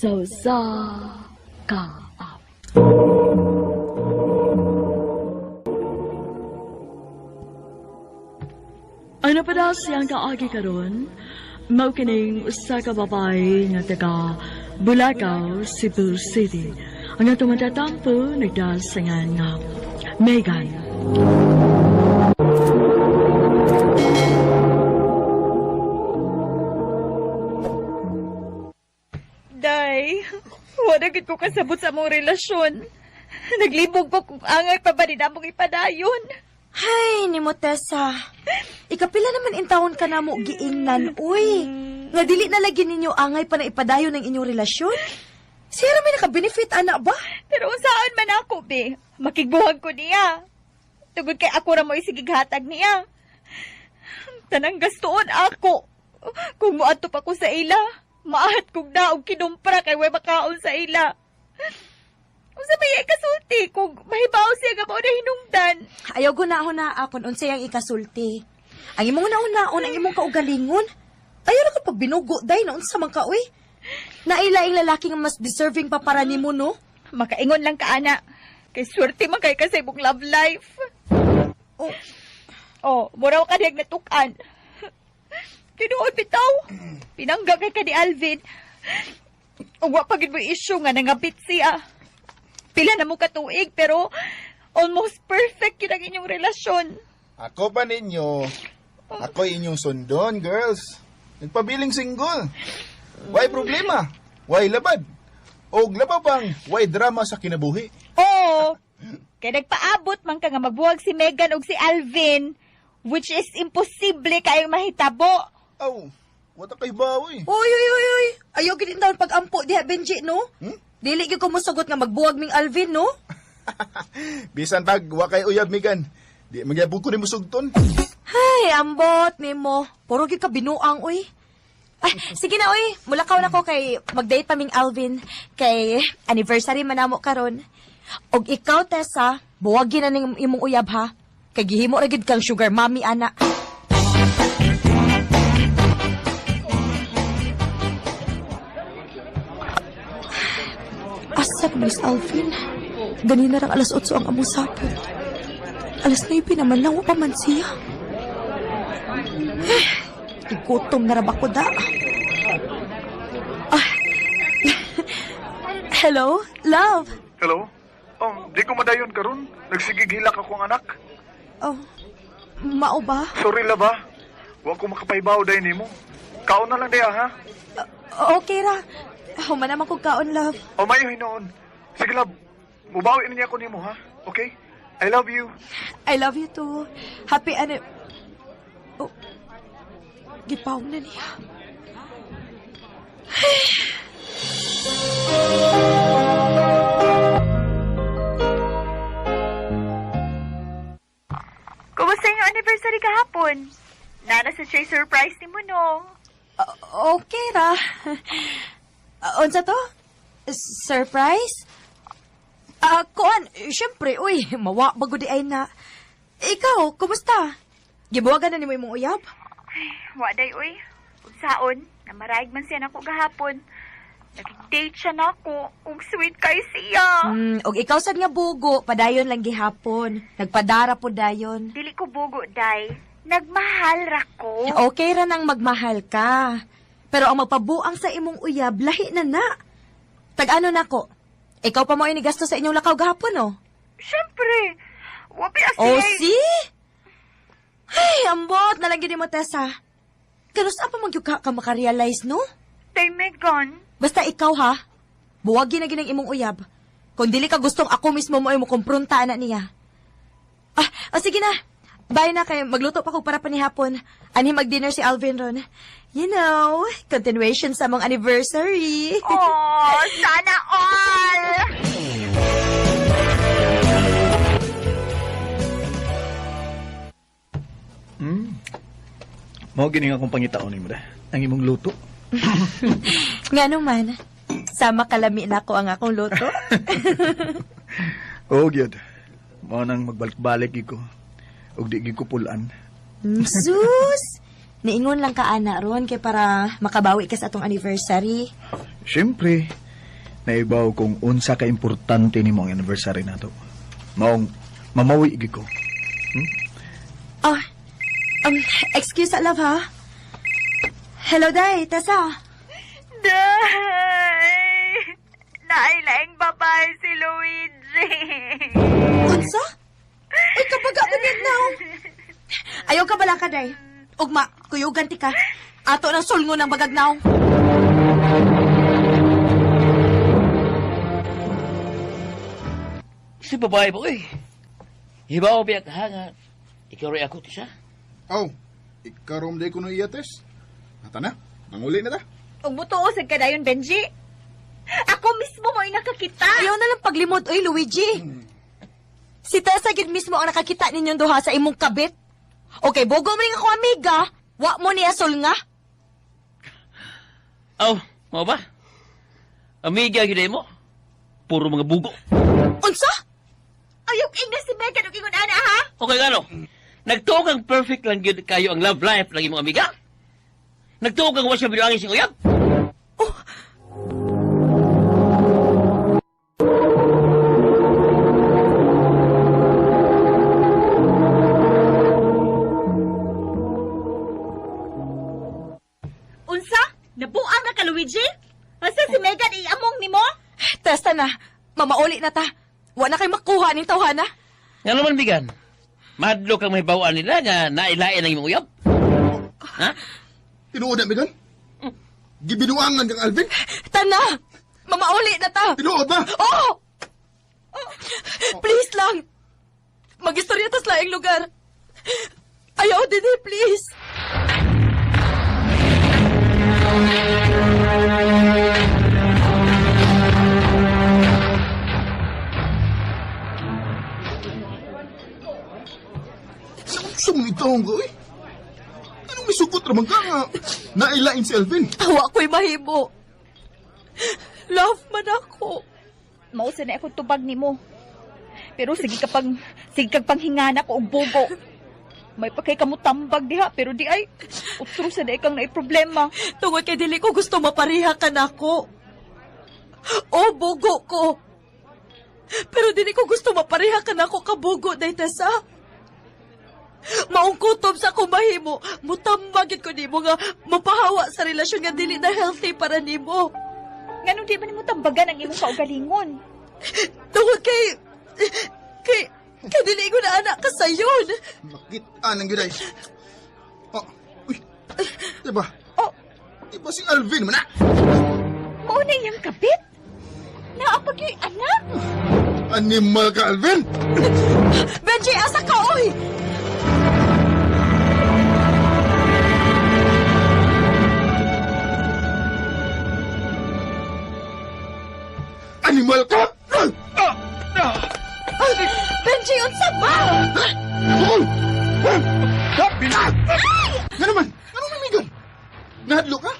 Sa usa ka awit. Ang napada siyang kaagi karon, mao kining usa ka babae nga taga Bulacau, Cebu City. Ang atong matatampo nagdasangan nga Megan. Day, wala gid ko kasabot sa among relasyon. Naglibog ko kung angay pa ba ni namong ipadayon. Hay, nimo Tessa. Ikapila naman intawon ka namo giingnan, uy. Nga dili na lagi ninyo angay pa na ipadayon ang inyong relasyon. Siya ra may naka-benefit ana ba? Pero unsaon man ako, be? Makigbuhag ko niya. Tugod kay ako ra mo isigighatag niya. Tanang gastoon ako. Kung moadto pa ko sa ila, maahat kog daog kinumpra kay way makaon sa ila. Unsa may ikasulti kung mahibaw siya nga mao na hinungdan? Ayaw guna-huna akon unsay ang ikasulti. Ang imong nauna-on ang imong kaugalingon. Ayaw ra ka pagbinugo day na unsa man ka uy. Nailaing lalaki nga mas deserving pa para nimo no? Makaingon lang ka, ana. Kay swerte man kay ka sa imong love life. Oh, Oh, muraw ka diyag natukan. Tinuod bitaw. Pinangga kay ka ni Alvin. Ug wa pa gid mo issue nga nangabit siya. Pila na mo katuig pero almost perfect yun ang inyong relasyon. Ako pa ninyo. Ako inyong sundon, girls. Nagpabiling single. Why problema? Why labad? Og laba bang why drama sa kinabuhi? Oo. Kay nagpaabot man ka nga magbuwag si Megan ug si Alvin, which is imposible kayong mahitabo. Aw, wala kay bawi. Uy, uy, uy, uy. Ayaw gid intawon pag-ampo diha Benji no? Hmm? Dili gyud ko mosugot nga magbuwag ming Alvin no? Bisan pag wa kay uyab Megan, di magyabog ko nimo sugton. Ay, ambot nimo. Puro gyud ka binuang uy. Ay, sige na uy, mulakaw na ko kay mag-date pa ming Alvin kay anniversary man namo karon. Og ikaw Tessa, buwagin na ning imong uyab ha. Kay gihimo ra gyud kang sugar mommy ana. Asa naman si Alvin? Ganina rang alas 8 ang among sapot. Alas 9 naman lang, wa pa man siya. Eh, gutom na ra ba ko da? Ah. Hello, love. Hello? Oh, di ko madayon karon. Nagsigig hilak akong anak. Oh, mao ba? Sorry la ba? Wa ko makapahibaw day nimo. Kaon na lang day ha. Okay ra. Human naman kog kaon, love. O mayo hinuon. Sige love. Mubawi niya ako nimo ha. Okay? I love you. I love you too. Happy ano... Oh, gipawng na niya. Kumusta inyong anniversary kahapon? Nana sa siya surprise ni mo, no? Okay ra. Unsa to? Surprise? Ah, kuan, syempre, uy, mawa bago di ay na. Ikaw, kumusta? Gibuwagan na nimo imong uyab? Waday, uy. Unsaon, namaraig man siya nako gahapon. Nag-date siya nako. Ug sweet kay siya. Og ikaw sad nga bugo, padayon lang gihapon. Nagpadara po dayon. Dili ko bugo, day. Nagmahal ra ko. Okay ra nang magmahal ka. Pero ang magpabuang sa imong uyab, lahi na na. Tag-ano nako? Ikaw pa mo ay nigasto sa inyong lakaw gahapon, oh. Siyempre. Wapi as Oh, see? Ay, ambot na lang gid mo, Tessa. Kanus pa man gyud ka makarealize, no? Day, Megan. Basta ikaw, ha? Buwagin na ginang imong uyab. Kung dili ka gustong ako mismo mo ay mokumpronta na niya. Ah, oh, sige na. Bye na kay magluto pa ko para panihapon. Anhi mag-dinner si Alvin ron. You know, continuation sa among anniversary. Oh, sana all! Mao gini nga akong pangitaon nimo da. Ang imong luto. Nga naman, sama kalami na ko ang akong luto. Oo, gyud. Mao nang magbalik-balik gyud ko. Ug di gyud ko pulan. Sus! Niingon lang ka, ana, ron, kay para makabawi ka sa atong anniversary. Siyempre, Naibaw kung unsa ka importante nimo ang anniversary nato. Maong mamawi gid ko. Oh, excuse love ha. Hello, Day. Tessa. Day! Nailaing babae si Luigi. Unsa? Uy, kapag ako din now. Ayaw ka bala ka, Day. Ugma, kuyugan ti ka. Ato ng sulngo ng bagagnaw. Si babae ba, uy? Hibaw biya ka nga. Ikaw rin ako, tisa. Aw, ikarom day ko no iya, Tess. Ata na, manguli na ta. Ug mutuo sad ka dayon, Benji. Ako mismo mo'y nakakita. Ayaw na lang paglimod, oy, Luigi. Si Tessa gid mismo ang nakakita ninyong duha sa imong kabit. Okay, bogo mo rin ako, amiga. Wa mo niya sulnga. Aw, mao ba? Amiga gid mo. Puro mga bugo. Unsa? Ayaw ing na si Megan ug ingon ana ha. Okay gano. Nagtuo kang perfect lang gyud kayo ang love life ng imong amiga. Nagtuo kang wa siya binuangin sing uyab. Unsa? Nabuang na ka, Luigi? Asa si Megan iamong nimo? Tessa na. Mamauli na ta. Wa na kay makuha ning tawhana. Nga naman bigan. Madlo kang mahibaw-an nila nga nailain ang imong uyab. Ha? Tinuod na, Megan? Gibinuangan kang Alvin? Tana! Mamauli na ta. Tinuod ba? Oh! Please lang. Magistorya tas laing lugar. Ayaw din eh, please. Sumong itong ko, eh. Anong misugot raman ka nga? Nailain si Alvin. Tawa ko'y mahimo. Love man ako. Mao sa na akong tubag nimo. Pero sige ka pang sige kag panghingana ko og bugo. May pa kay kamutambag diha pero di ay utro sa di kang naay problema. Tungod kay dili ko gusto mapareha ka nako. O, bugo ko. Pero dili ko gusto mapareha ka nako kabugo, day Tessa. Maong kutob sa akong mahimo, mutambagit ko nimo nga mapahawa sa relasyon nga dili na healthy para nimo. Nganong di man nimo tambagan ang imong kaugalingon? Tungod kay dili ko na anak ka sayon. Makita ng gyud ay. Oh, uy. Diba? Oh, Diba si Alvin man na? mao na iyang kabit. Naa pa gyud anak. Animal ka, Alvin! Benji, asa ka oy? Animal ka! Benji, unsa ba? Bukol! Nga naman! Nga naman, Megan? Nahadlo ka?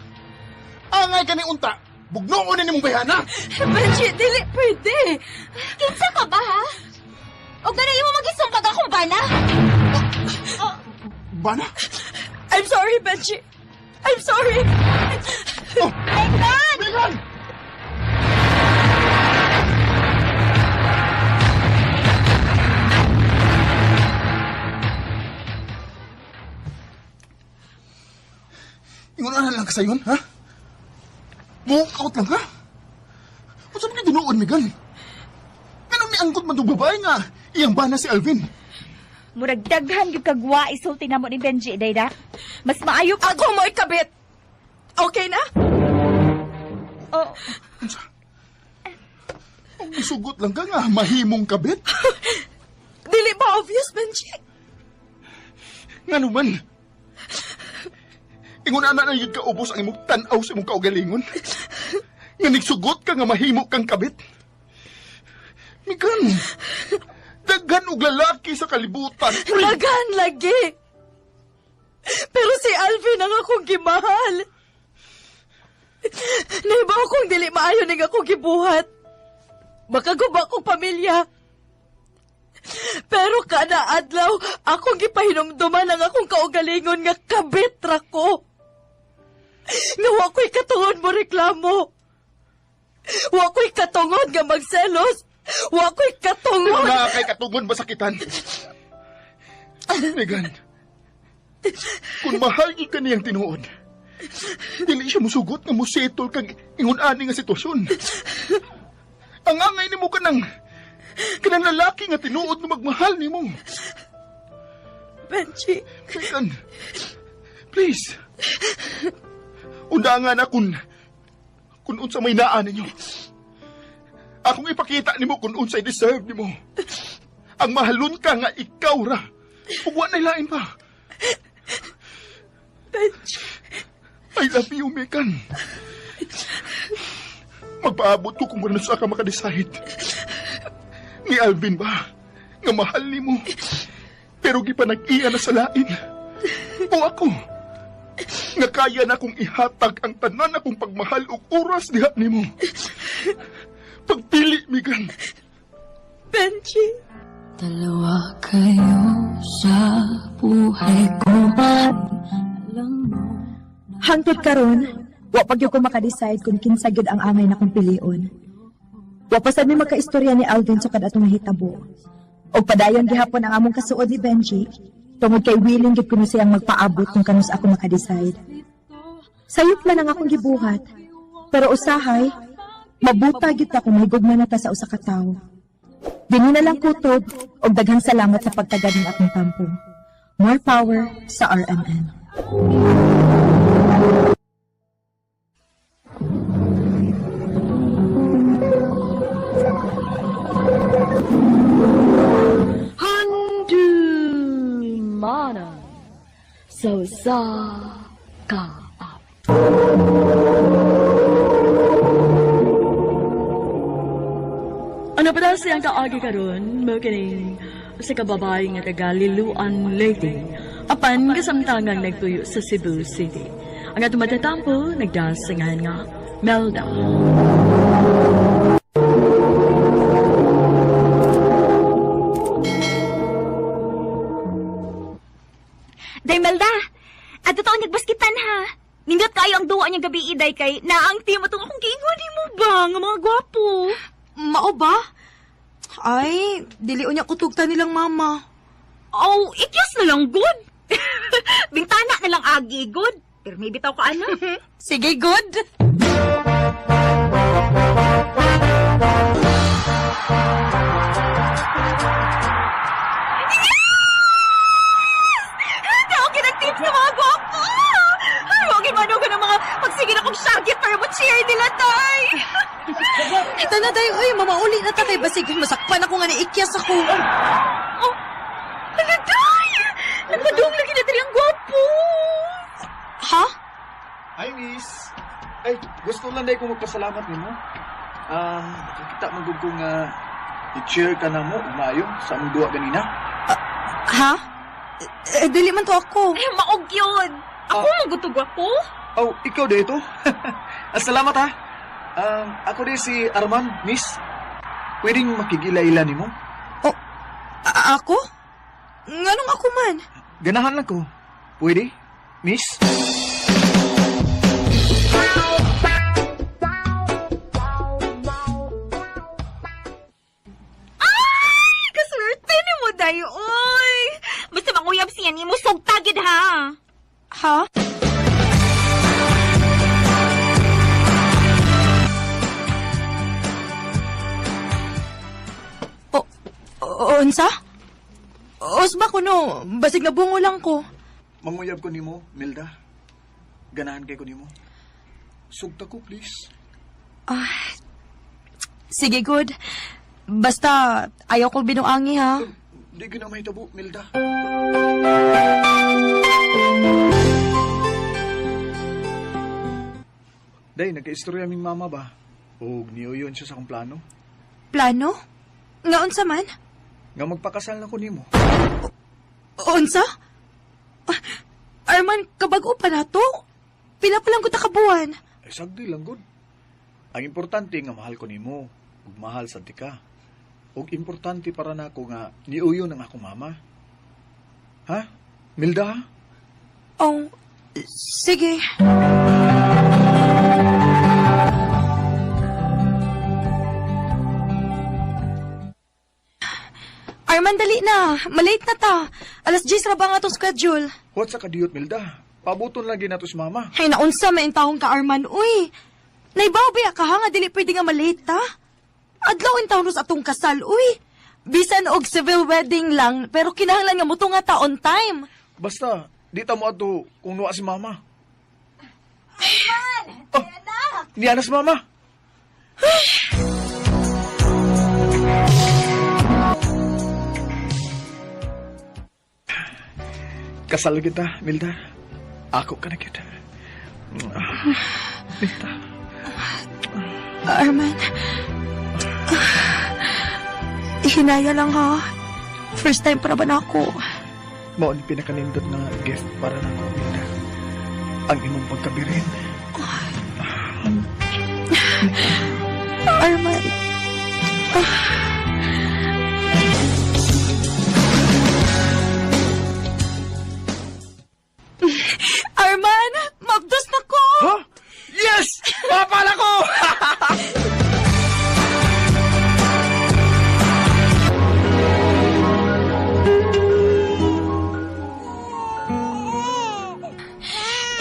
Angay ka ni unta! Bugnoon na nimong bayhana! Benji, dili pwede. Kinsa ka ba ha? Og ganay imo magisumpag akong bana? Bana? I'm sorry, Benji. I'm sorry. Oh. Megan! Megan! Ingon na lang ka sayon, ha? Walk out lang ka? Unsa man tinuod, Megan? Ganun ni angkot man tong babae nga iyang bana si Alvin. Murag daghan gyud kag wa isulti namo ni Benji dayda. Mas maayo pa. Ako mo ikabit. Okay na? Oh, Unsa? Ang isugot lang ka nga mahimong kabit. Dili ba obvious, Benji? Nga naman. Ingon ana na yun ka ubos ang imong tan-aw sa imong kaugalingon. Nga nigsugot ka nga mahimo kang kabit. Mikan, daghan og lalaki sa kalibutan. Daghan lagi. Pero si Alvin ang akong gimahal. Naibaw kong dili maayo ning akong gibuhat. Makaguba kong pamilya. Pero kada adlaw, akong gipahinumduman ang akong kaugalingon nga kabit ra ko. Nga wa ko'y katuon mo reklamo. Wa ko'y katungod nga magselos. Wa ko'y katungod. Pero naa kay katungod masakitan. Megan, kung mahal gyud ka niyang tinuod, dili siya musugot nga musetol kag ingon ani nga sitwasyon. Ang angay nimo kanang lalaki nga tinuod nga magmahal nimo. Benji. Megan, please. Undangan na kung unsa may naa ninyo. Akong ipakita nimo kung unsay deserve nimo. Ang mahalon ka nga ikaw ra. Ug wa nay lain pa. Benji. I love you, Megan. Magpaabot ko kung ano sa ka makadecide. Ni Alvin ba? Nga mahal nimo. Pero gipanag-iya na sa lain. O ako. Nga kaya na akong ihatag ang tanan akong pagmahal og oras diha nimo. Pagpili, Megan. Benji. Dalawa kayo sa buhay ko. Alam mo. Hangtod karon, wa pa gyud ko maka-decide kung kinsa gyud ang angay na kong pilion. Wa pa sad mi makaistorya ni Alvin sukad atong nahitabo. Og padayon gihapon ang among kasuod ni Benji, tungod kay willing gyud kuno siyang magpaabot kung kanus ako maka-decide. Sayop man ang akong gibuhat, pero usahay, mabuta gyud ta kung mahigugma na ta sa usa ka tawo. Dini na lang kutob og daghang salamat sa pagtagad ng akong tampo. More power sa RMN. Handumanan sa usa ka awit. Ano pa daw siyang kaagi karon mo kining sa kababae nga taga Liluan, Leyte, apan kasamtangang nagtuyo sa Cebu City. Ang atong matatampo nagdasingan nga Melda. Day Melda, at totoo nagbaskitan ha. Nindot kayo ang duwa niyang gabi iday kay naang team atong akong giingon nimo ba nga mga gwapo. Mao ba? Ay, dili unya kutugta nilang mama. Oh, ikyas na lang good. Bintana na lang agi good. Pero may bitaw ka ana. Sige, good. Tawag ng tips ng mga gwapo. Ay, huwag manugo ng mga pagsigil akong syagit para mo cheer nila, tay. Ito na tayo, uy, mamauli na ta kay basig masakpan ako nga niikyas ako. Oh, hala, day! Nagpadung lagi na diri ang gwapo. Ha? Hi, miss. Ay, gusto lang dahil ko magpasalamat nimo. Ah, nakakita man gud ko nga i-cheer ka na mo ug maayo sa among duwa ganina. Ha? Eh, dili man to ako. Ay, maog yun. Ako maguto gwapo. Oh, ikaw dito. Ah, salamat ha. Ako din si Arman, miss. Pwedeng makigila-ila nimo? Oh, ako? Nganong ako man? Ganahan lang ko. Pwede, miss? Ay, kaswerte ni mo, day, oy. Basta manguyab siya ni mo, sugtagid ha. Ha? O, unsa? Osba ko no, basig na bungo lang ko. Manguyab ko nimo, Milda. Ganahan kay ko nimo. Sugta ko, please. Ah, sige, good. Basta, ayaw kong binuangi, ha? Di gyud na mahitabo, Milda. Day, nagka-istorya ming mama ba? Og niuyon siya sa akong plano. Plano? Nga unsa man? Nga magpakasal na ko nimo. Unsa? Ah, Arman, kabag-o pa na to? Pila pa lang ko takabuan. Ay, sagdi lang gud. Ang importante nga mahal ko nimo, ug mahal sad ti ka. Ug importante para nako nga niuyon ang akong mama. Ha? Milda? Ha? Oh, sige. Arman, dali na. Malate na ta. Alas 10 ra ba nga atong schedule? Huwat sa kadiyot, Milda. Pabuton lagi nato si mama. Ay, naunsa may intawong ka, Arman. Uy, naibaw ba ka ha nga dili pwede nga malate ta? Adlaw in taon sa atong kasal, uy. Bisan og civil wedding lang, pero kinahanglan nga mutunga ta on time. Basta, di ta mo ato kung nuwa si mama. Arman! Oh, niya na si mama. Kasal kita, Milda. Ako ka na kita. Milda. Arman, hinaya lang ha. First time para ba na ako? Mao ni pinakanindot nga gift para nako, Milda. Ang imong pagkabirin. Arman. Arman, mabdos na ko! Ha? Yes! Papala ko!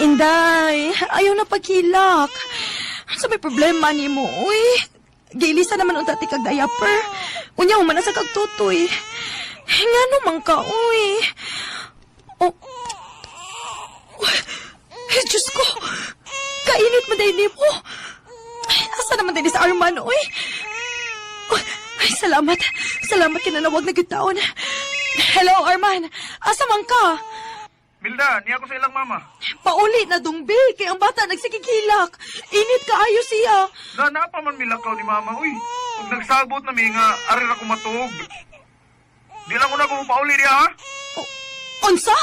Inday, ayaw na paghilak. Sa may problema ni mo, uy. Gilisa naman unta ti kag diaper. Unya human na sa kag tutoy. Ngano man ka, uy. Oh. Ay, Diyos ko. Kainit man dahil mo. Asa naman din sa Arman, uy. Ay, salamat. Salamat kinanawag na gyud taon. Hello, Arman. Asa man ka? Milda, niya ko sa ilang mama. Pauli na dungbi, kay ang bata nagsigigilak. Init kaayo siya. Na naa pa man milakaw ni mama, uy. Ug nagsabot na mi nga ari ra ko matuog. Di lang ko na ko pauli diha, ha? O, unsa?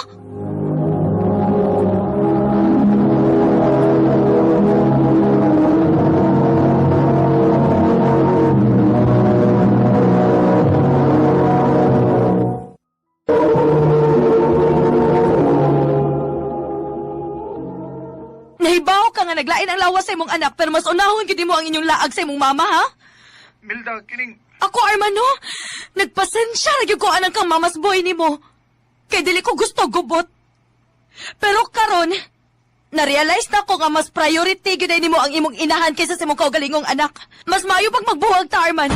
Nahibaw ka nga naglain ang lawas sa imong anak pero mas unahon gid mo ang inyong laag sa imong mama ha? Milda, kining Ako, Armano, nagpasensya na gyud ko anang kang mamas boy nimo. Kay dili ko gusto gubot. Pero karon, na-realize na ko nga mas priority gyud ay nimo ang imong inahan kaysa sa imong kaugalingong anak. Mas maayo pag magbuwag ta, Arman.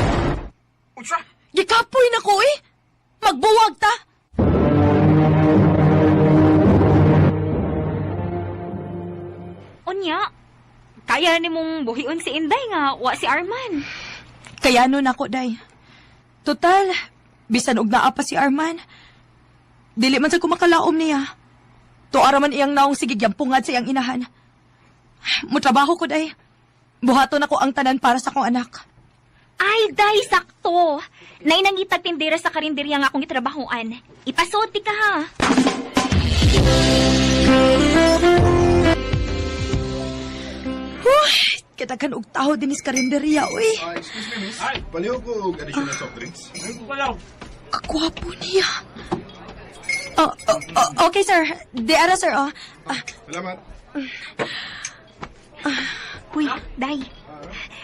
unsa? Gikapoy na ko eh. Magbuwag ta. Unya, kaya ni mong buhion si Inday nga wa si Arman. Kaya nun ako, day. Total, bisan og naa pa si Arman. Dili man sa kumakalaom niya. Tuara man iyang naong sige gyampungan sa iyang inahan. Mutrabaho ko, day. Buhaton ako ang tanan para sa akong anak. Ay, day, sakto. Nainangitag tindera sa karinderya nga akong itrabahoan. Ipasoti ka ha. Huy, kitagan og taho dinis karinderya, uy. Ah, excuse me, miss. Paliho ko og additional soft drinks. Kagwapo niya. Oh, oh, oh, okay, sir. Di ara, sir, oh. Ah, Salamat. Huy, day.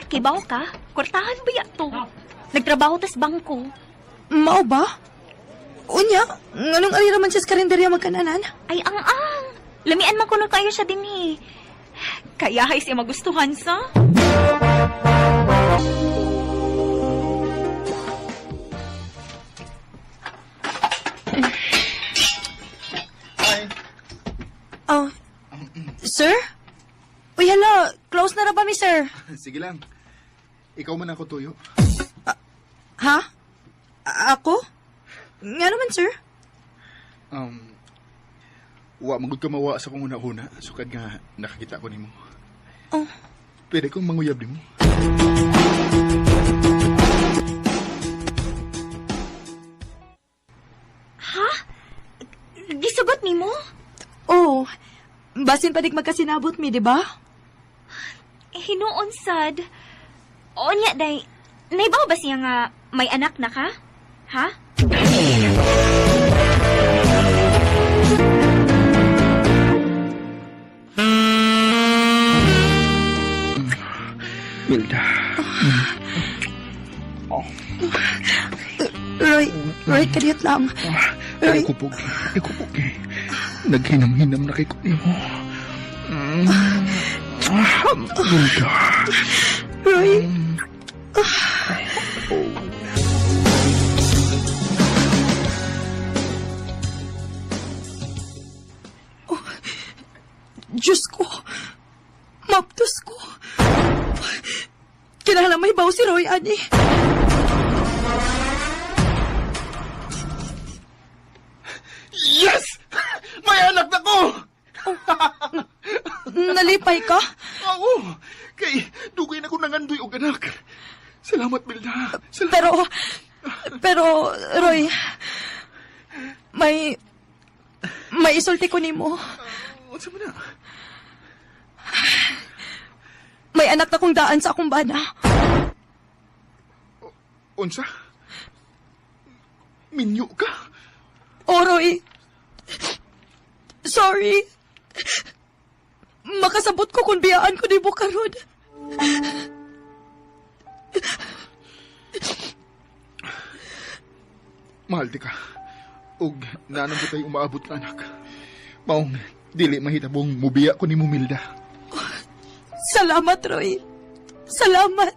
Kibaw ka, kwartahan ba ya to? Nagtrabaho tas bangko. Mao ba? Unya, nganong ari raman siya sa karinderya magkananan? Ay, ang ang. Lamian man kuno kayo siya din eh. Kaya hay siya magustuhan sa. Hi. Oh, sir? Uy, hala, close na ra ba mi, sir? Sige lang. Ikaw man ako tuyo. Ha? Ako? Nga naman, sir. Wa magud ka mawa sa kong una-una. Sukad nga nakakita ko nimo. Oh. Pwede kong manguyab nimo. Ha? Gisugot nimo? Oh, basin pa dik magkasinabot mi, di ba? Eh, hinuon sad. O niya, day. Naibaw ba siya nga may anak na ka? Ha? Milda. Roy, Roy, kadiyot lang. Roy. Ay, kupog. Ay, kupog. Naghinam-hinam na kay ko nimo. Milda. Roy. Oh, Diyos ko. Maptos ko. Kinahanglan may baw si Roy, ani. Yes! May anak na ko! Nalipay ka? Oo! Kay, dugay na ko nangandoy og anak. Salamat, Milda. Salamat. Pero, Roy, may isulti ko nimo. Unsa man na? May anak na kong daan sa akong bana. Unsa? Minyo ka? Oh, Roy. Sorry. Makasabot ko kung biyaan ko nimo karon. Mahal di ka. Og naanong ko tayo umaabot ka, anak. Maong, dili mahitabong mubiya ko ni Milda. Salamat, Roy. Salamat.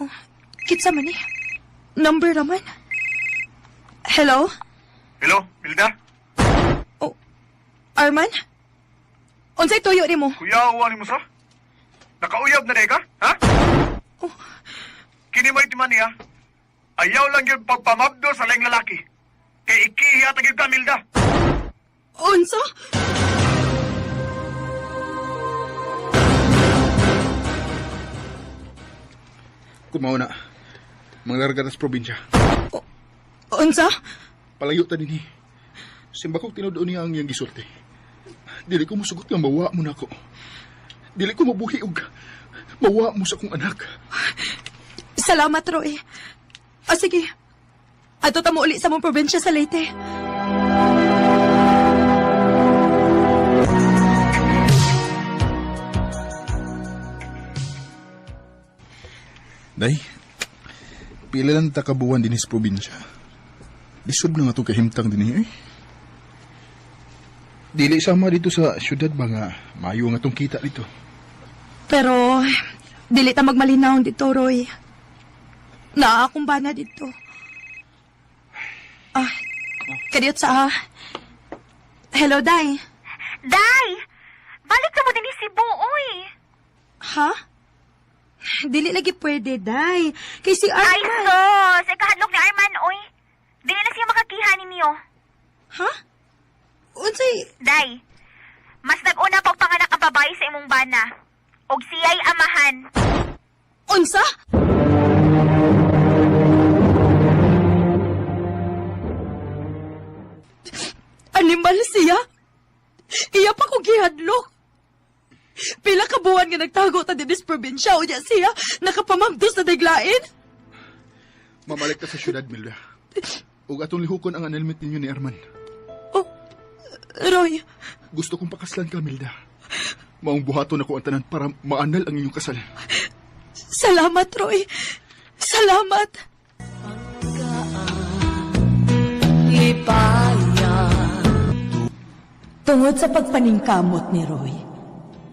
Oh, kitsa man eh. Number naman. Hello? Hello, Milda? Oh, Arman? Unsay tuyo nimo? Kuyawa nimo sa? Nakauyab na ka? Ha? Oh. Kini may timan niya. Ayaw lang yung pagpamabdo sa laing lalaki. Kay ikihiya tagid ka, Milda. Unsa? Kumaw na. Manglarga tas probinsya. Unsa? Palayo ta dinhi. Simba kong tinuod niya ang iyang gisulti. Dili ko musugot nga mawa mo nako. Dili ko mabuhi og mawa mo sa akong anak. Salamat, Roy. O sige. Ato ta mo uli sa mong probinsya sa Leyte. Day, pila lang ta kabuwan dinhi sa probinsya. Lisod na nga itong kahimtang dinhi eh. Dili sama dito sa syudad ba nga mayo nga itong kita dito. Pero, dili ta magmalinaw dito, Roy. Naa akong bana dito. Ah, kadiyot sa ah. Hello, Day. Day! Balik na mo din ni Cebu, oy! Ha? Dili lagi pwede, Day. Kay si Ay, Arman. sus! Ikahadlok ni Arman, oy! Dili na siya makakiha ninyo. Ha? Unsay... Day, mas nag-una pag panganak ang babae sa imong bana. Og siya'y amahan. Unsa? Animal siya? Iya pa ko gihadlok. Pila ka buwan nga nagtago ta dinis probinsya unya siya nakapamamdos na daglain. Mamalik ta sa syudad, Milda. Ug atong lihukon ang annulment ninyo ni Arman. Oh, Roy, Gusto kong pakaslan ka, Milda. Maong buhaton ako ang tanan para maanal ang inyong kasal. salamat, Roy. Salamat. Tungod sa pagpaningkamot ni Roy,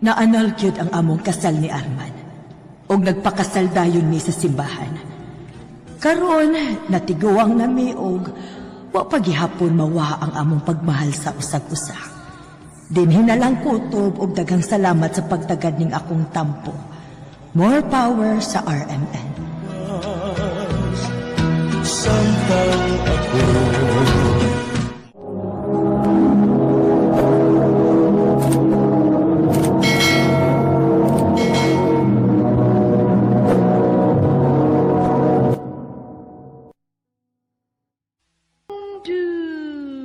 naanal gyud ang among kasal ni Arman ug nagpakasal dayon mi sa simbahan. Karon natiguang nami og wa pagihapon mawa ang among pagmahal sa usag-usa. Dinhi na lang kutob og daghang salamat sa pagtagad ning akong tampo. More power sa RMN. Samtang ako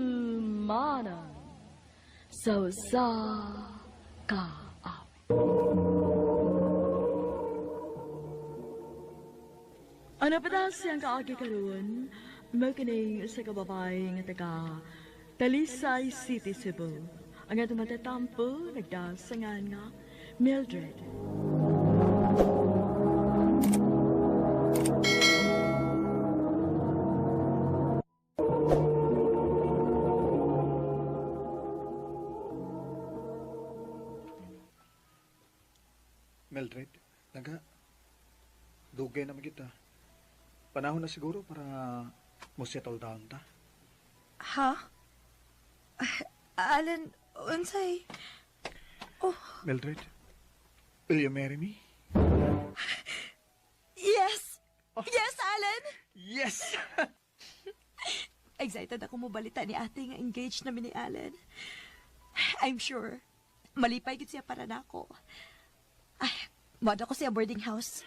Dumanang sa usa ka awit. Ano pa daw siyang kaagi karon? Mao kining usa ka babae nga taga Talisay City, Cebu. Ang atong matatampo nagdasangan nga Mildred. Mildred, langga. Dugay na kita. Panahon na siguro para mo settle down ta. Ha? Alan, unsay? Oh, Mildred, will you marry me? Yes! Yes, Alan! Yes! Excited ako mobalita ni ate nga engaged namin ni Alan. I'm sure, malipay gid siya para nako. Ay, moadto ko siya boarding house.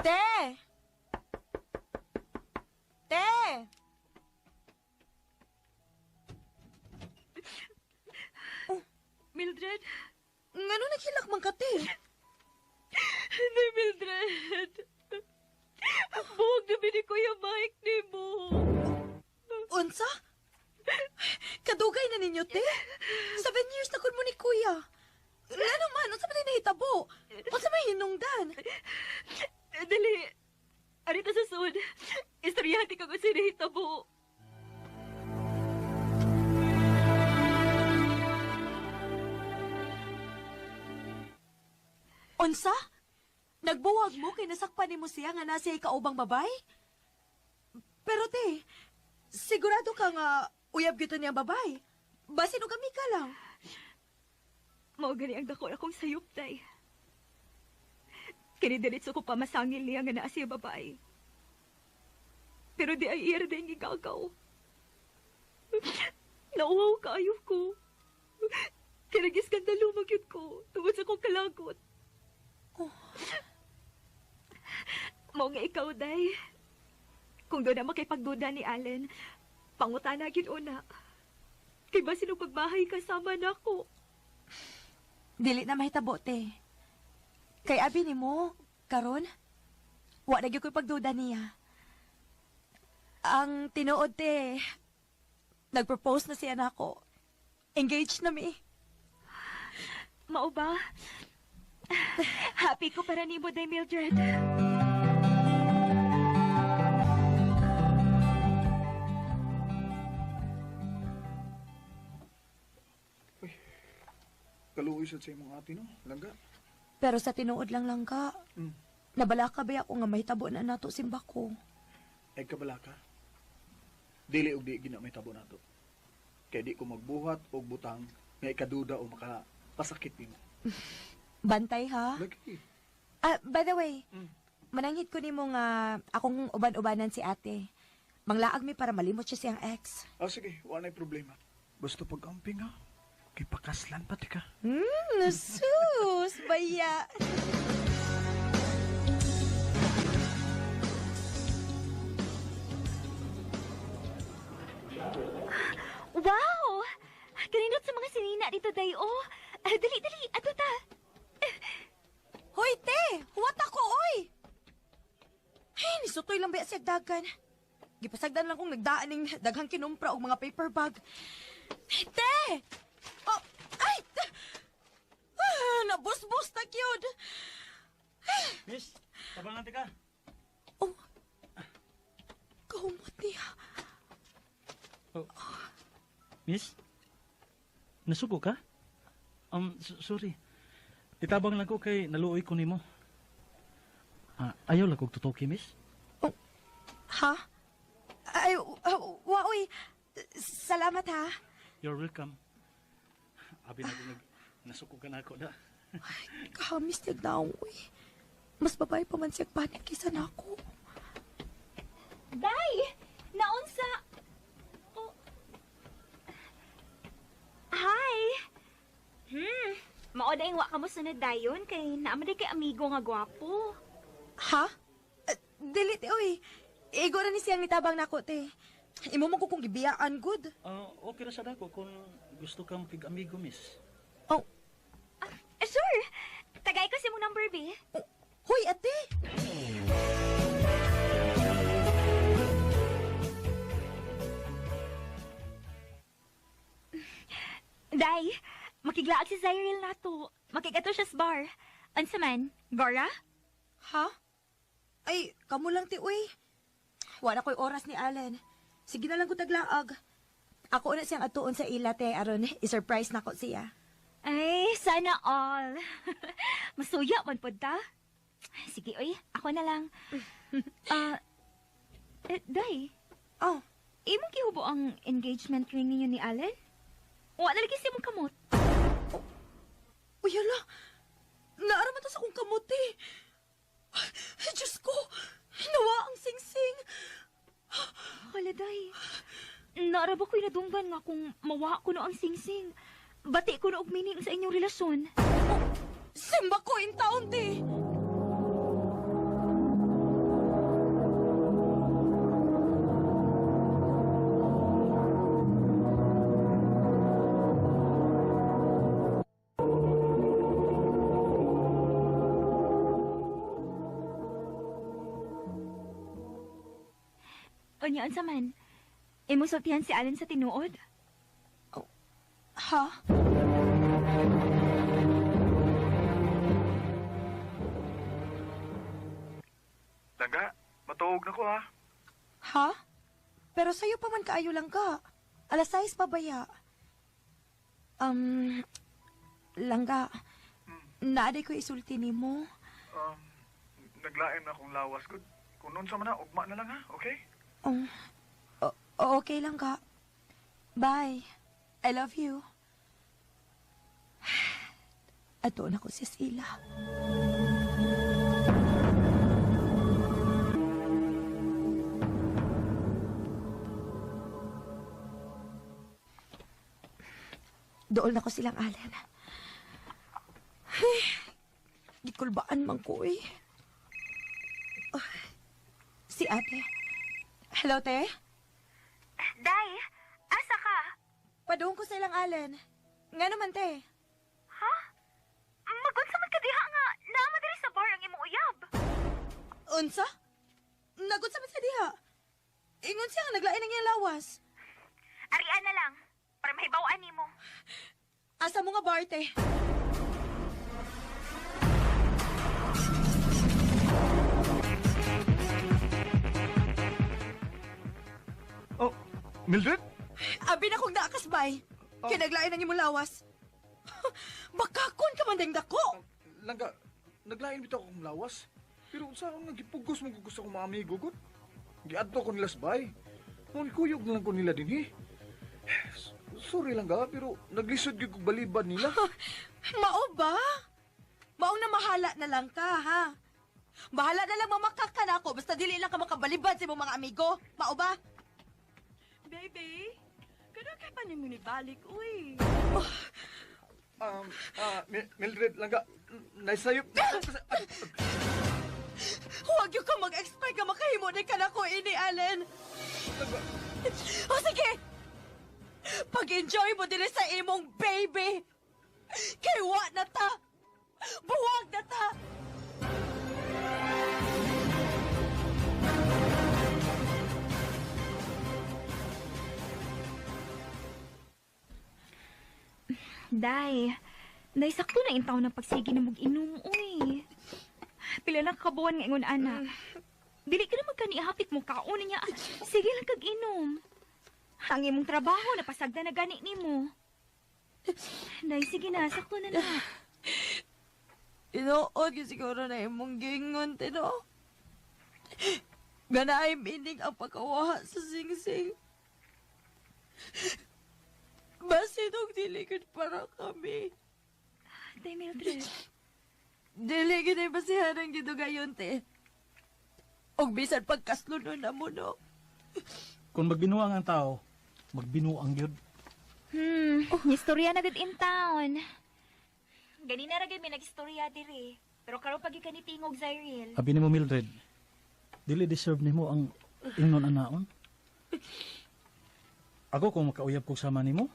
Te! Te! Mildred? Ngano naghilak man ka, te? Hindi, Mildred. Buwag na ni Kuya Mike ni mo. Unsa? Kadugay na ninyo, te? 7 years na kun mo ni kuya. Ngano man, unsa man nahitabo? Unsa may hinungdan? Dali. Arita sa sud. Istoryahan ka kung sinahitabo. Unsa? Nagbuwag mo kay nasakpan nimo siya nga nasa kaubang babay? Pero te, sigurado ka nga uyab gyud to niyang babay. Basin og kami ka lang. Mao gani ang dako akong sayop, day. Kini diretso ko pa masangil niya nga naa siya babae. Pero di ay iya din gigagaw. Nauwaw kaayo ko. Kaya nag-iskandalo magyud ko tungod sa akong kalagot. Oh. Mao nga ikaw, day. Kung doon na makipagduda ni Allen, pangutana gyud una. Kay ba sino pagbahay kasama nako? Dili na mahitabo, te. Kay abi nimo, karon, wa na gyud ko'y pagduda niya. Ang tinuod, te, nagpropose na siya nako. Engaged na mi. Mao ba? Happy ko para nimo, Day Mildred. Kaluoy sad sa imong ate, no? Langga. Pero sa tinuod lang lang ka, nabala ka ba ako nga mahitabo na nato simba ko? Ay kabala ka. Dili og di gina may tabo nato. Kay di ko magbuhat og butang nga ikaduda o makapasakit nimo. Bantay ha? Lagi. Ah, by the way, mananghid ko nimo nga akong uban-ubanan si ate. Manglaag mi para malimot siya siyang ex. Ah, sige, wala na'y problema. Basta pag-amping ha. Kay pakaslan pati ka. Sus, baya. Wow! Kaninot sa mga sinina dito, Day. Oh, ah, dali, dali. Ato ta. Hoy, te! Huwat ako, oy! Ay, nisutoy lang ba siya dagan? Gipasagdan lang kong nagdaan ning daghang kinumpra og mga paper bag. Ay, te! Oh, ay! Ah, nabusbus na kyud. Miss, tabangan ka. Oh, kahumot niya. Oh. Miss, nasuko ka? Sorry. Itabang lang ko kay naluoy ko nimo. Ah, ayaw lang kog tutoki, miss. Oh, ha? Ay, wa, oy. Salamat, ha? You're welcome. Abi na ko nasuko ka na ako da. Ay, kahamis niya daw, oy. Mas babae pa man siya panit kaysa nako. Day! Naunsa! Oh. Hi! Mao day wa ka mo sunod dayon kay naa man day kay amigo nga gwapo. Ha? Dili, te, oy. Igo na ni siyang nitabang nako, te. Imo man ko kung gibiyaan, good. Ah, okay ra sa dako kung gusto ka makig-amigo, miss. Oh, Eh, sure. Tagay ko si mong number, be. oh, hoy, ate! Day, makiglaag si Zyril nato. Makigato siya sa bar. Unsa man? Gora? Ha? Ay, kamo lang, te, uy. Wala ko'y oras ni Allen. Sige na lang ko taglaag. Ako na siyang atuon sa ila, te, aron i-surprise na ko siya. Ay, sana all. Masuya man pod ta. Sige, oy, ako na lang. Day. Oh. Imong gihubo ang engagement ring ninyo ni Allen? Wa na lagi sa imong kamot. Uy, hala. Naara man to sa akong kamot, eh. Ay, Diyos ko! Nawa ang singsing! Hala, day. Naara ba ko'y nadunggan nga kung mawa ko no ang singsing? Bati ko na og meaning sa inyong relasyon. Oh, simba ko in taon, te! Unya, unsa man? Imong sultihan si Allen sa tinuod? Oh, ha? Langga, matuog na ko ha. Ha? Pero sa'yo pa man kaayo lang ka. Alas 6 pa baya. Langga, naaday ko isulti nimo. Naglain na akong lawas ko. Kung nun sa man na, ugma na lang ha, okay? Okay lang ka. Bye. I love you. Ato na ko si Sila. Dool na ko silang Allen. Ay, gikulbaan man ko eh. Oh, si ate. Hello, te? Day, asa ka? Padoon ko sa ilang Allen. Nga naman, te. Ha? Magunsa man ka diha nga. Naama diri sa bar ang imong uyab. Unsa? Nagunsa man sa diha. Ingon siya nga naglain ang iyang lawas. Arian na lang, para mahibaw-an nimo. Asa mo nga bar, te? Oh, Mildred? Abi na kong naakasbay. Oh. Kinaglain ang imong lawas. Bakakon ka man ding dako. Langga, naglain bitaw akong lawas. Pero unsa akong nagipugos mo gusto akong mga amigo gud. Giadto ko nila sa bay. Nung kuyog na lang ko nila dinhi. Sorry lang ga, pero naglisod gyud kog balibad nila. Mao ba? Mao na mahala na lang ka, ha? Bahala na lang mamakak ka na ako, basta dili lang ka makabalibad sa imong mga amigo. Mao ba? Baby, kano kay pa nimo nibalik, uy? Oh. Mildred, langga, naisayop. Huwag yun ka mag-expect nga makahimo ni ka na ko ini, Allen. O sige! Pag-enjoy mo din sa imong baby! Kay wa na ta! Buwag na ta! Day, day, sakto na intaw ng pagsige na mag-inom, uy. Pila na kabuan nga ingon, ana. Dili ka na magkani-hapit mo kaon niya. Sige lang kag inom. Ang imong trabaho, napasagda na gani nimo. Day, sige na, sakto na na. Tinuod yun siguro na imong gingon, tino. Nga na ay meaning ang pagkawaha sa singsing. Basin og dili gud para kami. Day, Mildred. Dili gud ay basihan ang gidugayon, te. Og bisan pagkaslunon na mo, no? Kung magbinuang ang tao, magbinuang yun. Istorya na gud in town. Ganina ra gyud may nag-istorya diri. Pero karon pag ka ni Tingog, Zyril. Abi nimo, Mildred, dili deserve nimo ang ingnon anaon. Ako kung makauyab ko sama nimo,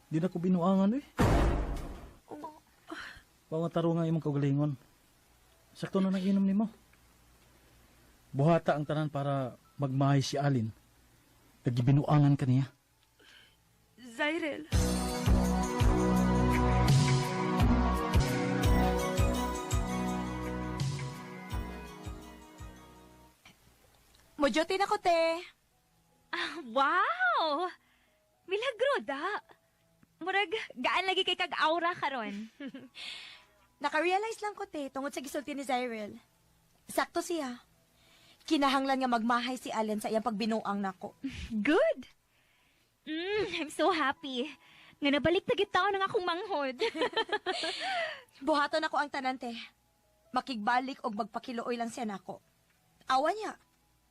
di na ko binuangan eh. Wa nga tarong nga imong kaugalingon. Sakto na nang inom nimo. Buhata ang tanan para magmahay si Alin. Nagibinuangan ka niya. Zyril. Mojote na ko, te. Ah, wow! Milagro da. Murag gaan lagi kay kag aura karon. Naka-realize lang ko, te, tungod sa gisulti ni Zyril. Sakto siya. Kinahanglan nga magmahay si Allen sa iyang pagbinuang nako. Good. I'm so happy. Nga nabalik na gid taon ang akong manghod. Buhaton ako ang tanan, te. Makigbalik og magpakiluoy lang siya nako. Awa niya.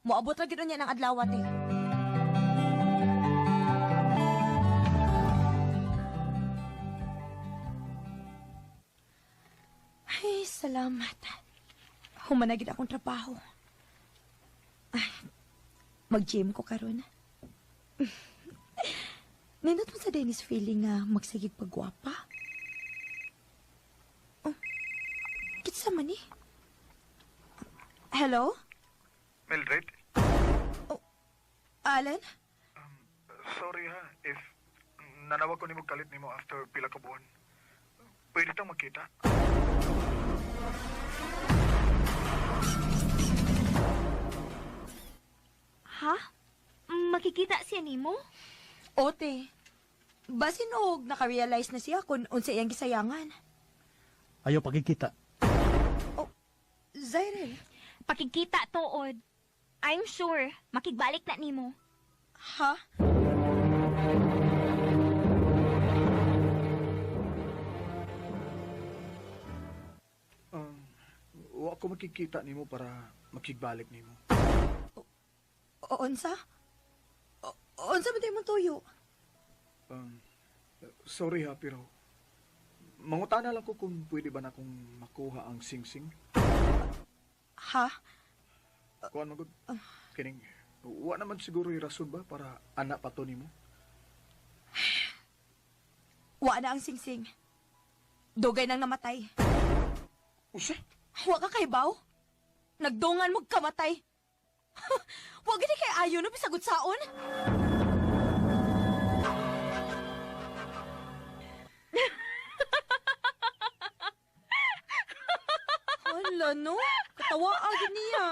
Moabot ra gyud niya ng adlaw, te. Ay, salamat. Humanagid akong trabaho. Ay, mag-gym ko karon. Nindot mo sa Dennis feeling nga magsigig pagwapa. Kitsa man eh. Hello? Mildred, Alan? sorry ha if nanawag ko nimo kalit nimo after pila ka buwan. Pwede tang magkita? Ha? Makikita siya nimo? Ote. Basin og naka-realize na siya kung unsa iyang gisayangan. Ayaw pagkikita. Zyril, Pakikita tuod. I'm sure makigbalik na nimo. ha? Wa ko makikita nimo para makigbalik nimo. O unsa? O, unsa man tayo mong tuyo? Um, sorry ha, pero mangutana lang ko kung pwede ba na akong makuha ang singsing. Ha? Kuan magud. Kining wa naman siguro yung rason ba para anak pa to nimo. Wa na ang singsing. Dugay nang namatay. Usa? Wa ka kay baw? Nagdungan mo kamatay. Wa gini kay ayo no bisagot saon. Hala no, katawa agad niya.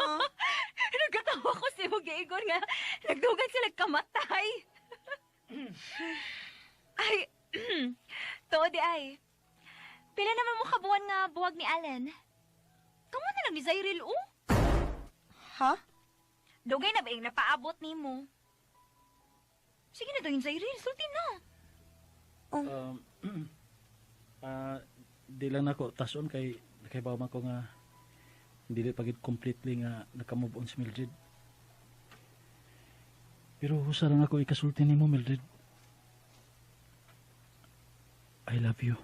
Nagkatawa ko si Igor nga nagdugan sila kamatay. Ay, tuod di ay. Pila naman mo kabuan nga buwag ni Allen? Kamo na lang ni Zyril, oh. Ha? Dugay na ba yung napaabot nimo? Sige na daw yung Zyril, sulti na. Um, di lang nako tason kay nakaibaw man ko nga dili pagid completely nga nakamove on si Mildred. Pero husa lang ako ikasulti nimo, Mildred. I love you.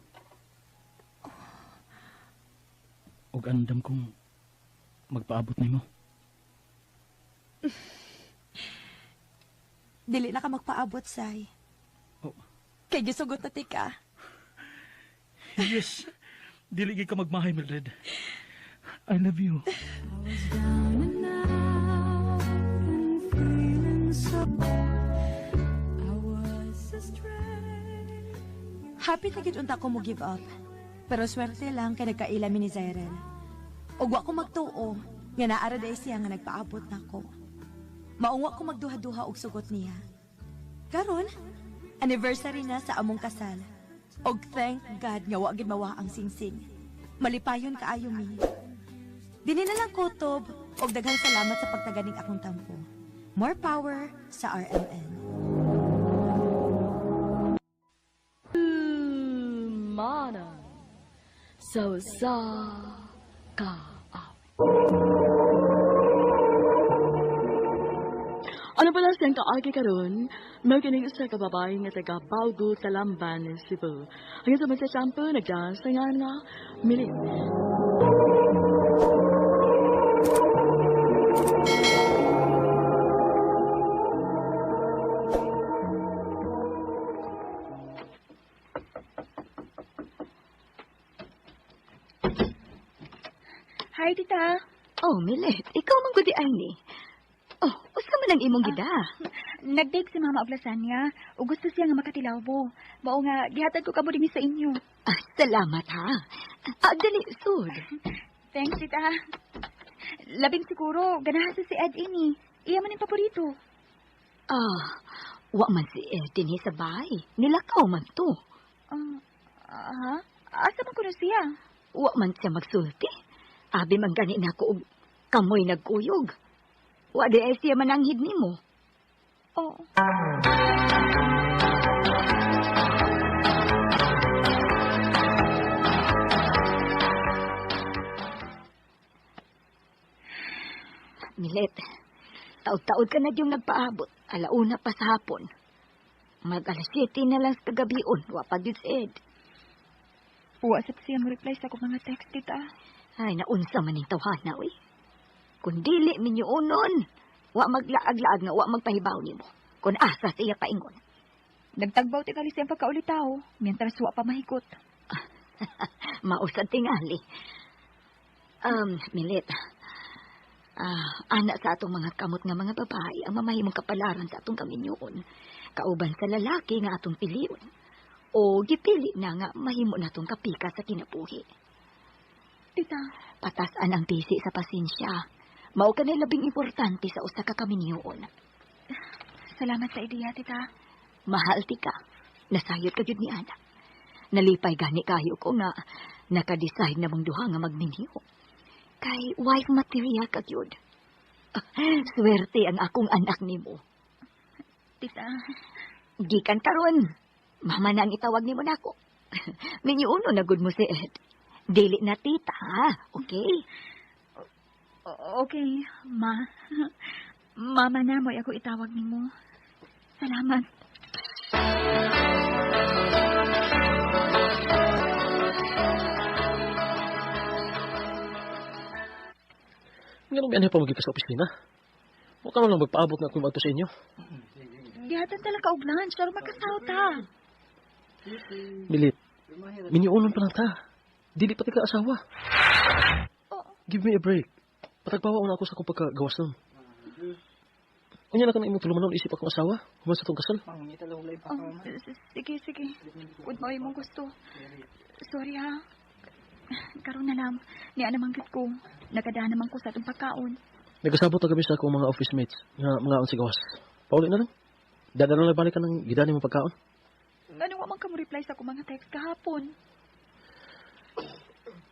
Og andam kong magpaabot nimo. Dili na ka magpaabot, Sai. Oh. Kay gisugot na tika. Yes. Dili gid ka magmahay, Mildred. I love you. Down and out and feeling so I was astray. Happy na gid unta ko mo give up. Pero swerte lang kay nagkaila mi ni Zyrel. Ug wa ko magtuo nga naara day siya nga nagpaabot nako. Maungwa ko magduha-duha og sugot niya. Karon, anniversary na sa among kasal. Og thank God nga wa gid mawa ang singsing. Malipayon kaayo mi. Dini na lang kutob og daghang salamat sa pagtaganing akong tampo. More power sa RMN. Mana sa usa ka awit. Ano pala siyang kaagi karon? Mao kining usa ka babae nga taga Baugo, Talamban, Cebu. Ang sa mga sampo nagdasangan nga milit. Hi, tita. Oh, Milet, ikaw man gudi ay ni. Oh, usa man ang imong gida. Nag-bake si Mama og lasagna. Ug gusto siya nga makatilaw mo. Mao nga, gihatag ko kamo dinhi sa inyo. Ah, salamat ha. Ah, dali, sud. Thanks, tita. Labing siguro, ganahan sa si Ed ini. Iya man yung paborito. Ah, Wa man si Ed dinhi sa bahay. Nilakaw man to. Ha? Asa man kuno siya? Wa man siya magsulti. Abi man gani nako og kamoy nagkuyog. Wa di ay siya mananghid nimo. Oh. Milet, taod-taod ka na yung nagpaabot. Alauna pa sa hapon. Mag alas 7 na lang sa kagabion. Wa pa gyud si Ed. Wa sab siya mo reply sa akong mga text, tita. Ay, naunsa man ning tawhana, uy. Kung dili minyuonon, wa maglaag-laag nga wa magpahibaw nimo. Kung asa siya paingon. Nagtagbaw tingali siyang pagkaulitaw, mientras wa pa mahikot. Mausad tingali. Milet, ana sa atong mga kamot nga mga babae ang mamahimong kapalaran sa atong kaminyoon. Kauban sa lalaki nga atong pilion. O gipili na nga mahimo natong kapika sa kinabuhi. Tita, Patasan ang tisi sa pasensya. Mao ka na labing importante sa usa ka kaminyoon. Salamat sa ideya, tita. Mahal ti ka. Nasayod ka gyud ni Ana. Nalipay gani kayo ko nga naka-decide na mong duha nga magminyo. Kay wife material ka gyud. Swerte ang akong anak nimo. Tita, Gikan karon. Mama na ang itawag nimo nako. Minyuno na gud mo si Ed. Dili na tita, ha? Okay? Okay, ma. Mama na mo'y ako itawag nimo. Salamat. Nga nung pa magiging sa opisina. Huwag ka na lang magpaabot na akong sa inyo. Gihatan talaga og lunch aron magkasaw ta. Milit, miniunon pa lang ta. Dili pa ka asawa. Give me a break. Patagbawa na ako sa akong pagkagawas nun. Unya na ka na imong tulumanon isip akong asawa. Human sa tong kasal. Oh, sige, sige. Kung mao imong gusto. Sorry ha. Karon na lang. Niya naman gid ko. Nakadaan naman ko sa atong pagkaon. Nagkasabot na kami sa akong mga office mates nga mga on sa gawas. Pauli na lang. Dadalo na balik ka ng gidani mong pagkaon. Ngano wa man ka mo reply sa akong mga text kahapon?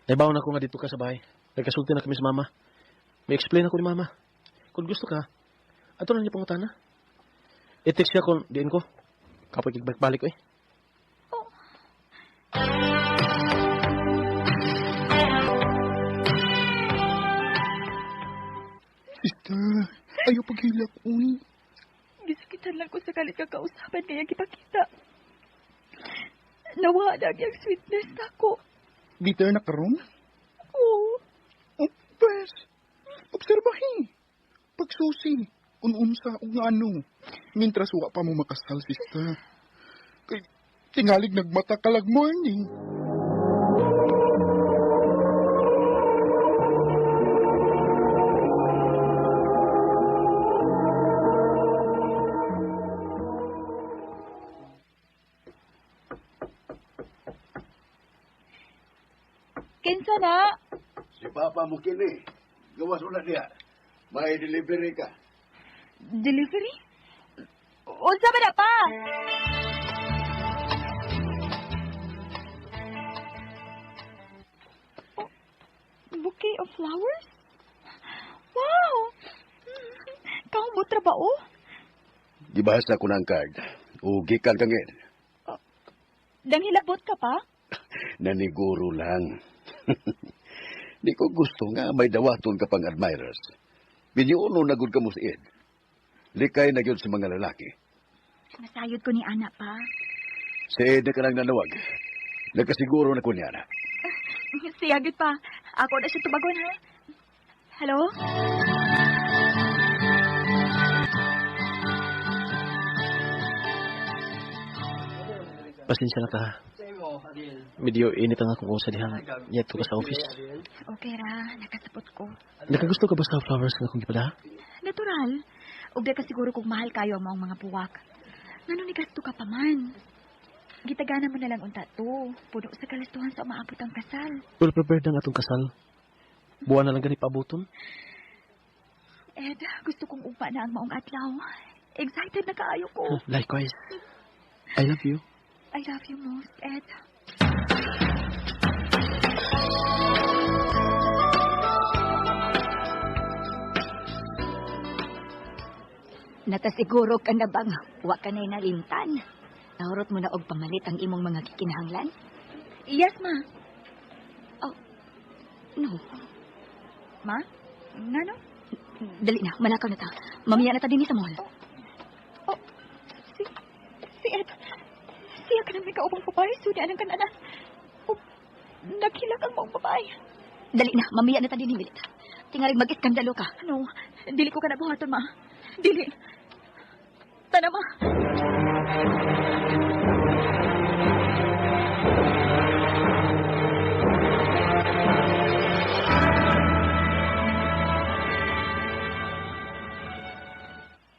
Naibaon ako nga dito ka sa bahay. Nagkasulti na kami sa mama. May explain ako ni mama. Kung gusto ka, ato lang niya pangutana. I-text siya kung diin ko. Kapoy balik ko eh. Oh. Sister, ayaw paghilak, uy. Gisakitan lang ko sa kalit ka kausapan kaya gipakita. Nawala ang iyang sweetness nako. Bitter na karon? Oo. Oh, pwes, obserbahin. Pagsusi, ununsa o nga ano. Mintras wa pa mo makasal, sister. Kay, tingalig nagmata kalag morning. Kinsa na? Si Papa mo kini. Gawas mo na diya. May delivery ka. Delivery? Unsa ba na pa? Oh, bouquet of flowers? Wow! Kau mo trabaho? Gibasa ko ng card. O gikan kang Ed. Dang hilabot ka pa? Naniguro lang. Di ko gusto nga may dawaton ka pang admirers. Binyuno na gud ka mo si Ed. Likay na gyud sa mga lalaki. Nasayod ko ni Ana pa. Si Ed na ka lang nanawag. Nagkasiguro na ko niya na. Siya gyud pa. Ako na siya tubagon ha. Hello? Pasensya na ka. Medyo init ang akong usa diha. Yato ka sa office. Okay ra, nakasapot ko. Nakagusto ka ba sa flowers nga akong gipadala? Natural. Ug di ka siguro kung mahal kayo ang maong mga buwak. Ngano ni gasto ka pa man? Gitagana mo na lang unta to. Puno sa kalastuhan sa umaabot ang kasal. Well prepared ang atong kasal. Buwan na lang gani paaboton. Ed, gusto kong ugma na ang maong adlaw. Excited na kaayo ko. Likewise. I love you. I love you most, Ed. Natasiguro ka na bang wa ka na'y nalimtan? Nahurot mo na og pamalit ang imong mga gikinahanglan? Yes, ma. Oh, no. Ma? Ngano? Dali na, malakaw na ta. Mamiya na ta dinhi sa mall. Oh, si Ed. Siya ka na may kaubang babae, sudi anang kananan. Oh, naghilak ang maong babae. Dali na, mamiya na ta dinhi, Milita. Tingalig mag-iskandalo ka. No, dili ko ka nabuhaton, ma. Dili. Tana, ma.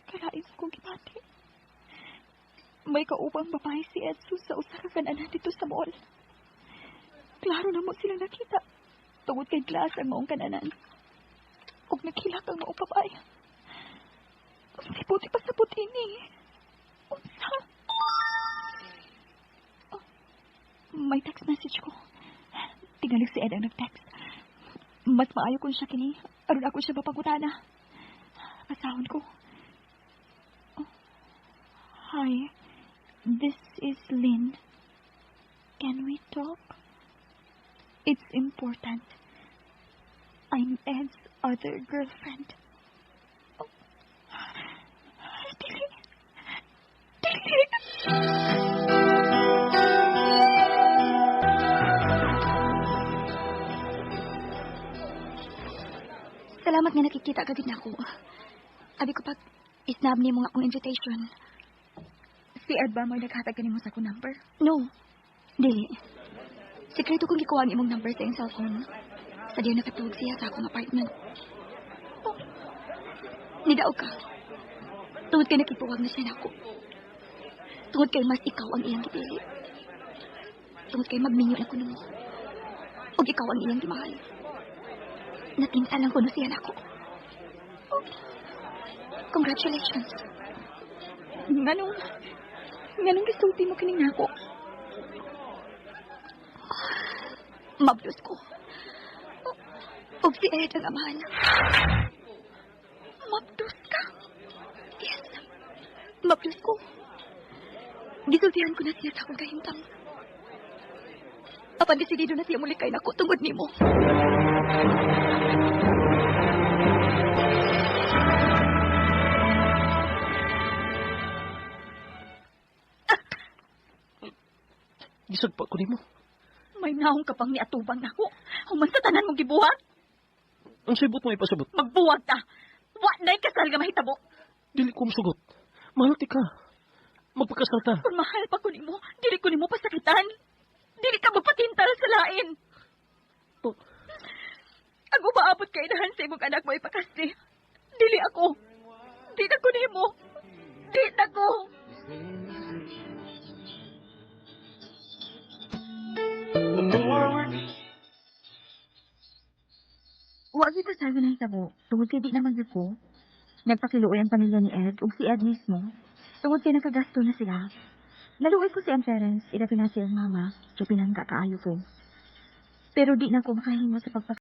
Kalain sa kong gibati. May kaupang babae si Edsu sa usa ka kananan dito sa mall. Klaro na mo sila nakita. Tungod kay glass ang maong kananan. Ug naghilak ang maong babae. Unsay buti pa sa puti ni. Unsa? Oh, may text message ko. Tingali si Ed ang nag-text. Mas maayo kung siya kini. Aron ako siya mapangutana. Basahon ko. Oh. Hi. This is Lynn. Can we talk? It's important. I'm Ed's other girlfriend. Oh. Dili. Dili. Salamat nga nakikita ka gid nako. Abi ko pag isnab nimo nga akong invitation. Si Ed ba mo'y naghatag kanimo sa akong number? No. Dili. Sekreto kong gikuha ang imong number sa iyang cellphone. Sa diya nakatuog siya sa akong apartment. Oh. Nidaog ka. Tungod kay nakipuwag na siya nako. Tungod kay mas ikaw ang iyang gipili. Tungod kay magminyo na kuno mo. Ug ikaw ang iyang gimahal. Natinta lang kuno siya nako. Oh. Congratulations. Nganong gisulti mo kining nako? Mablos ko. Ug si Ed ang amahan. Mabdos ka? Yes. Mablos ko. Gisultihan ko na siya sa akong kahimtang. Apan desidido na siya mulikay nako tungod nimo. Gisagpa ko nimo. May naong ka pang niatubang nako. Human sa tanan mong gibuhat. Ang sabot mo ipasabot. Magbuwag ta. Wa na'y kasal nga mahitabo. Dili ko musugot. Mahal ti ka. Magpakasal ta. Kung mahal pa ko nimo, dili ko nimo pasakitan. Dili ka magpatintal sa lain. Oh. Ang umaabot kay inahan sa imong anak mo ipakasli. Dili ako. Di na ko nimo. Di na ko. Wa gyud kasal nga nahitabo tungod kay di naman gyud ko. Nagpakiluoy ang pamilya ni Ed ug si Ed mismo. Tungod kay nakagasto na sila. Naluoy ko si ang parents, ila na si ang mama, kay pinangga kaayo ko. Pero di na ko makahimo sa pagpaka